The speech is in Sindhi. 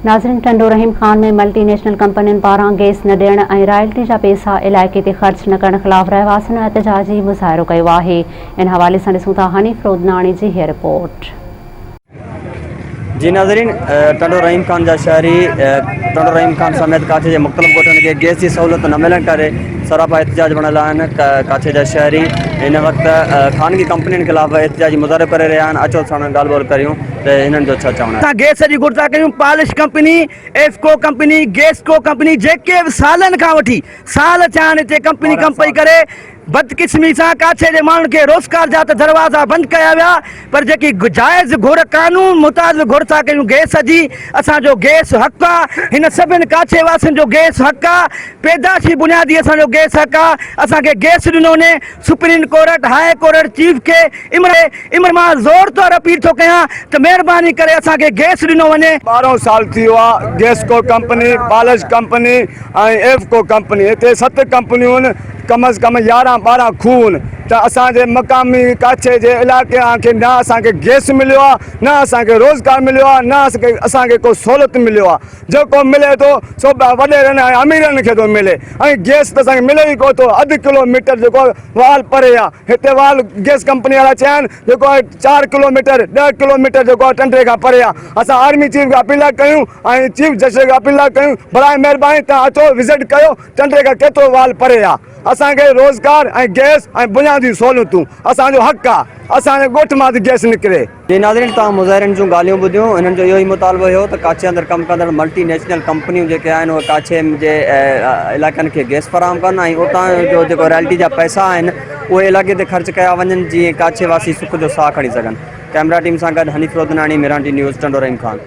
ناظرين ٽنڊو رحيم خان ۾ ملٽي نيشنل ڪمپنين پاران گئس نه ڏيڻ ۽ رائلٽي جا پئسا علائقي تي خرچ نه ڪرڻ خلاف رهواسين احتجاجي مظاهرو ڪيو آهي ان حوالي سان ڏسون ٿا حنيف رودناڻي جي هيء رپورٽ. جي ناظرين ٽنڊو رحيم خان جا شهري ٽنڊو رحيم خان سميت ڪاڇي جي مختلف ڳوٺن کي گئس جي سهولت نه ملڻ ڪري سراپا احتجاج بڻيل آهن ڪاڇي جا شهري هن وقت خانگي ڪمپنين خلاف احتجاجي مظاهرو ڪري رهيا آهن اچو ساڻن ڳالهه ٻولهه ڪريون ته هنن جو ڇا چوڻ آهي. اسان گئس جي گهر ٿا ڪيون polish company, EFCO company, Gasco company جيڪي به سالن کان وٺي سال ٿيا آهن هتي ڪمپني ڪم پئي ڪري بدقسمي سان ڪاڇي جي ماڻهن کي روزگار جا ته دروازا بند ڪيا ويا پر جيڪي جائز گهر قانون مطابق گهر ٿا ڪيون گئس جي اسان جو گئس حق آ هن سڀن ڪاڇي واسين جو گئس حق آ پيدائشي بنيادي اسان جو گئس حق آ اسان کي گئس ڏنو وڃي supreme court high court chief کي عمران مان زور طور اپيل ٿو ڪيان ته مهرباني ڪري اسان کي گئس ڏنو وڃي. ٻارهون سال ٿي ويو آ Gasco company, polish company ۽ EFCO company هتي ست ڪمپنيون آهن ڪم از ڪم يارهن ٻارهن کوهه آهن ته اسان جي مقامي ڪاڇي جي علائقي کي نه اسان کي گئس مليو آ نه اسان کي روزگار مليو آ نه اسان کي ڪو سهولت مليو آ جيڪو ملي ٿو سو وڏيرن ۽ اميرن کي ٿو ملي ۽ گئس ته اسان کي ملي ئي ڪو ٿو اڌ ڪلو ميٽر جيڪو وال پري آ هتي وال گئس ڪمپني وارا چيا آهن جيڪو آهي چار ڪلو ميٽر ڏهه ڪلو ميٽر جيڪو آهي ٽنڊي کان پري آ اسان آرمي چيف کي اپيل ٿا ڪيون ۽ چيف جسٽس کي اپيل ٿا ڪيون برائي مهرباني توهان اچو وزٽ ڪيو ٽنڊي کان ڪيترو وال پري آ اسان کي روزگار ۽ گئس ۽ بنيادي سهولتون اسان جو حق آ اسان جي ڳوٺ مان ٿي گئس نڪري. جي ناظرين توهان مظاهرين جون ڳالهيون ٻڌيون انهن جو اهو ئي مطالبو هيو ته ڪاڇي اندر ڪم ڪندڙ ملٽي نيشنل ڪمپنيون جيڪي آهن اهي ڪاڇي جي علائقن کي گئس فراهم ڪن ۽ اتان جو جيڪو رائلٽي جا پئسا آهن اهي علائقي تي خرچ ڪيا وڃن جيئن ڪاڇي واسي سک جو ساهه کڻي سگهن ڪئميرا ٽيم سان گڏ حنيف رودناڻي ميرانٽي نيوز ٽنڊو رحيم خان.